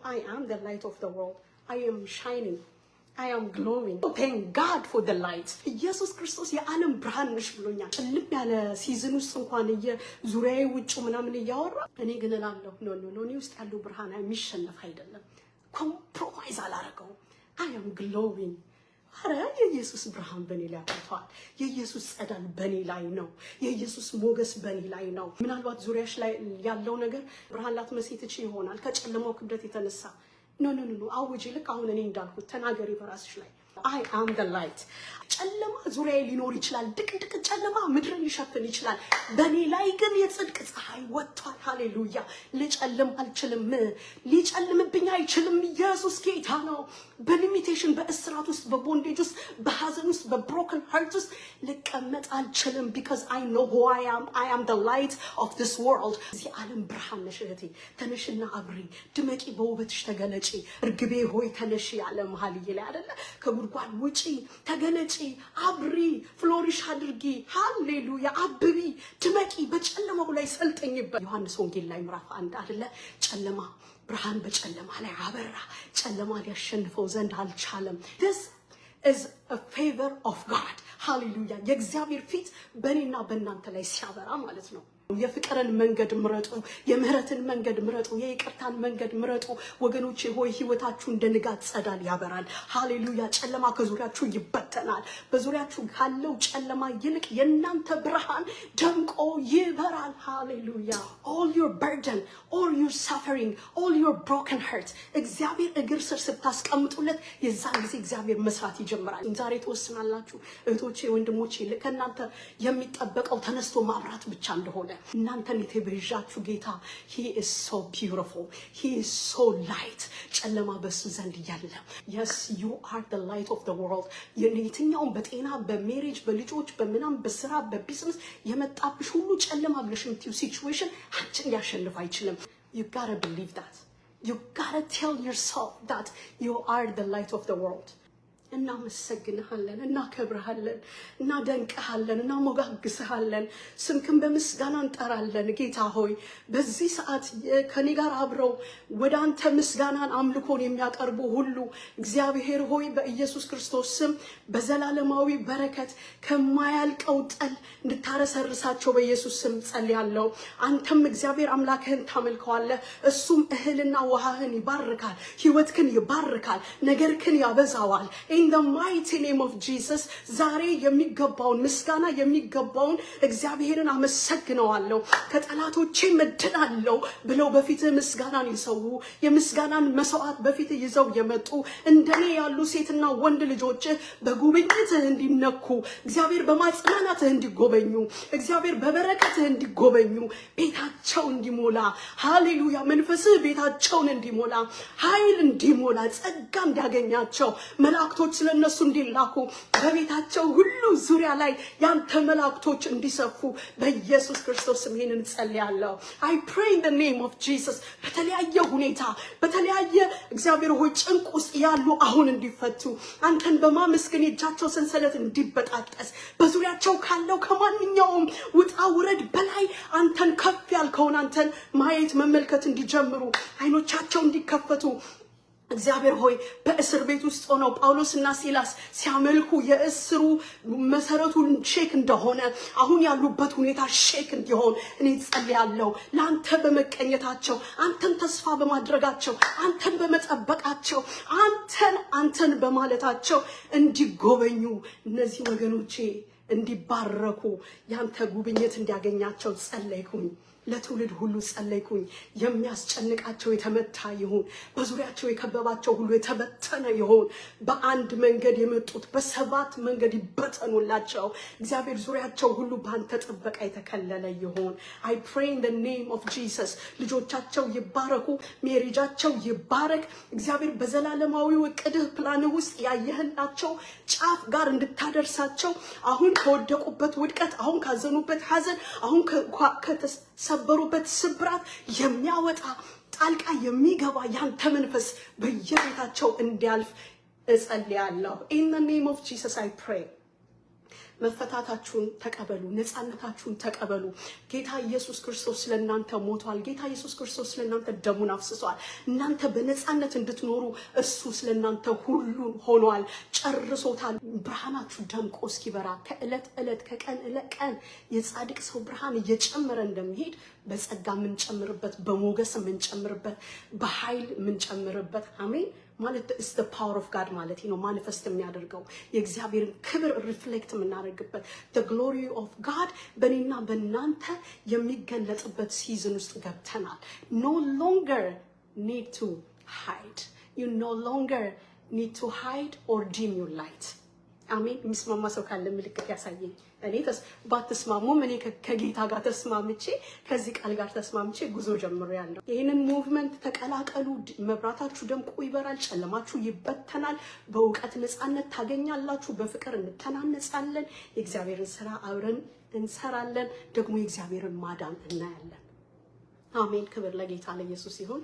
I am the light of the world. I am shining. I am glowing. Thank God for the light. ኢየሱስ ክርስቶስ የዓለም ብርሃን ነሽ ብሎኛል። ጭልም ያለ season ውስጥ እንኳን ዙሪያዬ ውጭ ምናምን እያወራ እኔ ግን እላለሁ፣ no, no, no፣ እኔ ውስጥ ያለው ብርሃን የሚሸነፍ አይደለም። Compromise አላረገውም። I am glowing። አረ የኢየሱስ ብርሃን በእኔ ላይ አብርቷል። የኢየሱስ ጸዳል በእኔ ላይ ነው። የኢየሱስ ሞገስ በእኔ ላይ ነው። ምናልባት ዙሪያሽ ላይ ያለው ነገር ብርሃን ላትመስይ ትችይ ይሆናል ከጨለማው ክብደት የተነሳ። No, no, no፣ አውጂ። ልክ አሁን እኔ እንዳልኩት ተናገሪ በራስሽ ላይ፣ I am the light። ጨለማ ዙሪያዬ ሊኖር ይችላል። ድቅድቅ ጨለማ ምድርን ሊሸፍን ይችላል። በእኔ ላይ ግን የጽድቅ ፀሐይ ወጥቷል። ሃሌሉያ! ልጨልም አልችልም። ሊጨልምብኝ አይችልም። ኢየሱስ ጌታ ነው። በ limitation፣ በእስራት ውስጥ፣ በ bondage ውስጥ፣ በሀዘን ውስጥ፣ በ broken heart ውስጥ ልቀመጥ አልችልም። Because I know who I am. I am the light of this world። የዚህ ዓለም ብርሃን ነሽ እህቴ። ተነሽና አብሪ፣ ድመቂ፣ በውበትሽ ተገለጪ። እርግቤ ሆይ ተነሺ ያለ መኃልየ ላይ አይደለ? ከጉድጓድ ውጪ፣ ተገለጪ፣ አብሪ፣ flourish አድርጊ። ሃሌሉያ! አብቢ፣ ድመቂ፣ በጨለማው ላይ ሰልጥኝበት። ዮሐንስ ወንጌል ላይ ምዕራፍ 1 አይደለ? ጨለማ ብርሃን በጨለማ ላይ አበራ፣ ጨለማ ሊያሸንፈው ዘንድ አልቻለም። This is a favor of God። ሃሌሉያ! የእግዚአብሔር ፊት በእኔና በእናንተ ላይ ሲያበራ ማለት ነው። የፍቅርን መንገድ ምረጡ፣ የምህረትን መንገድ ምረጡ፣ የይቅርታን መንገድ ምረጡ። ወገኖቼ ሆይ፣ ህይወታችሁ እንደ ንጋት ጸዳል ያበራል። ሃሌሉያ! ጨለማ ከዙሪያችሁ ይበተናል። በዙሪያችሁ ካለው ጨለማ ይልቅ የእናንተ ብርሃን ደምቆ ይበራል። ሃሌሉያ! All your burden, all your suffering, all your broken heart እግዚአብሔር እግር ስር ስታስቀምጡለት የዛን ጊዜ እግዚአብሔር መስራት ይጀምራል። ዛሬ ትወስናላችሁ እህቶቼ፣ ወንድሞቼ፣ ከእናንተ የሚጠበቀው ተነስቶ ማብራት ብቻ እንደሆነ። እናንተን የተቤዣችሁ ጌታ he is so beautiful, he is so light። ጨለማ በሱ ዘንድ የለም። Yes, you are the light of the world። የትኛውም በጤና፣ በ marriage፣ በልጆች፣ በምናም፣ በስራ፣ በቢዝነስ የመጣብሽ ሁሉ ጨለማ ብለሽ የምትይው situation አንቺን ሊያሸንፍ አይችልም። You gotta believe that. You gotta tell yourself that you are the light of the world. እናመሰግንሃለን፣ እናከብርሃለን፣ እናደንቅሃለን፣ እናሞጋግስሃለን። ስምህን በምስጋና እንጠራለን። ጌታ ሆይ፣ በዚህ ሰዓት ከኔ ጋር አብረው ወደ አንተ ምስጋናን አምልኮን የሚያቀርቡ ሁሉ እግዚአብሔር ሆይ፣ በኢየሱስ ክርስቶስ ስም በዘላለማዊ በረከት ከማያልቀው ጠል እንድታረሰርሳቸው በኢየሱስ ስም ጸልያለሁ። አንተም እግዚአብሔር አምላክህን ታመልከዋለህ፣ እሱም እህልና ውሃህን ይባርካል፣ ህይወትህን ይባርካል፣ ነገርህን ያበዛዋል። In the mighty name of Jesus ዛሬ የሚገባውን ምስጋና የሚገባውን እግዚአብሔርን አመሰግነዋለሁ፣ ከጠላቶቼ እድናለሁ ብለው በፊትህ ምስጋናን የሰዉ፣ የምስጋናን መስዋዕት በፊትህ ይዘው የመጡ እንደኔ ያሉ ሴትና ወንድ ልጆችህ በጉብኝትህ እንዲነኩ፣ እግዚአብሔር በማጽናናትህ እንዲጎበኙ፣ እግዚአብሔር በበረከትህ እንዲጎበኙ፣ ቤታቸው እንዲሞላ፣ ሃሌሉያ፣ መንፈስህ ቤታቸውን እንዲሞላ፣ ኃይል እንዲሞላ፣ ጸጋ እንዲያገኛቸው፣ መላእክቶች ስለነሱ እንዲላኩ፣ በቤታቸው ሁሉ ዙሪያ ላይ ያንተ መላእክቶች እንዲሰፉ በኢየሱስ ክርስቶስ ስም ይሄንን ጸልያለሁ። I pray in the name of Jesus። በተለያየ ሁኔታ፣ በተለያየ እግዚአብሔር ሆይ ጭንቅ ውስጥ ያሉ አሁን እንዲፈቱ፣ አንተን በማመስገን የእጃቸው ሰንሰለት እንዲበጣጠስ፣ በዙሪያቸው ካለው ከማንኛውም ውጣ ውረድ በላይ አንተን፣ ከፍ ያልከውን አንተን ማየት መመልከት እንዲጀምሩ፣ አይኖቻቸው እንዲከፈቱ፣ እግዚአብሔር ሆይ በእስር ቤት ውስጥ ሆነው ጳውሎስና ሲላስ ሲያመልኩ የእስሩ መሰረቱን shake እንደሆነ አሁን ያሉበት ሁኔታ shake እንዲሆን እኔ ጸልያለሁ። ለአንተ በመቀኘታቸው፣ አንተን ተስፋ በማድረጋቸው፣ አንተን በመጠበቃቸው፣ አንተን አንተን በማለታቸው እንዲጎበኙ፣ እነዚህ ወገኖቼ እንዲባረኩ፣ ያንተ ጉብኝት እንዲያገኛቸው ጸለይኩኝ። ለትውልድ ሁሉ ጸለይኩኝ። የሚያስጨንቃቸው የተመታ ይሁን። በዙሪያቸው የከበባቸው ሁሉ የተበተነ ይሁን። በአንድ መንገድ የመጡት በሰባት መንገድ ይበተኑላቸው። እግዚአብሔር ዙሪያቸው ሁሉ በአንተ ጥበቃ የተከለለ ይሁን። I pray in the name of Jesus። ልጆቻቸው ይባረኩ፣ marriage ኣቸው ይባረክ። እግዚአብሔር በዘላለማዊው እቅድህ ፕላንህ ውስጥ ያየህላቸው ጫፍ ጋር እንድታደርሳቸው፣ አሁን ከወደቁበት ውድቀት፣ አሁን ካዘኑበት ሐዘን፣ አሁን ከተሰበሩበት ስብራት የሚያወጣ፣ ጣልቃ የሚገባ ያንተ መንፈስ በየቤታቸው እንዲያልፍ እጸልያለሁ። In the name of Jesus I pray። መፈታታችሁን ተቀበሉ። ነፃነታችሁን ተቀበሉ። ጌታ ኢየሱስ ክርስቶስ ስለእናንተ ሞቷል። ጌታ ኢየሱስ ክርስቶስ ስለእናንተ ደሙን አፍስሷል። እናንተ በነፃነት እንድትኖሩ እሱ ስለእናንተ ሁሉን ሆኗል፣ ጨርሶታል። ብርሃናችሁ ደምቆ እስኪበራ ከዕለት ዕለት፣ ከቀን ቀን የጻድቅ ሰው ብርሃን እየጨመረ እንደሚሄድ በጸጋ የምንጨምርበት፣ በሞገስ የምንጨምርበት፣ በኃይል የምንጨምርበት፣ አሜን፣ ማለት it's the power of God ማለት ነው። Manifest የሚያደርገው የእግዚአብሔርን ክብር reflect የምናደርግበት፣ the glory of God በእኔና በእናንተ የሚገለጥበት season ውስጥ ገብተናል። No longer need to hide. You no longer need to hide or dim your light። አሜን። የሚስማማ ሰው ካለ ምልክት ያሳየኝ። እኔ ባትስማሙም እኔ ከጌታ ጋር ተስማምቼ፣ ከዚህ ቃል ጋር ተስማምቼ ጉዞ ጀምሬያለሁ። ይህንን movement ተቀላቀሉ። መብራታችሁ ደምቆ ይበራል፣ ጨለማችሁ ይበተናል። በእውቀት ነፃነት ታገኛላችሁ። በፍቅር እንተናነጻለን። የእግዚአብሔርን ስራ አብረን እንሰራለን። ደግሞ የእግዚአብሔርን ማዳን እናያለን። አሜን። ክብር ለጌታ ለኢየሱስ ይሁን።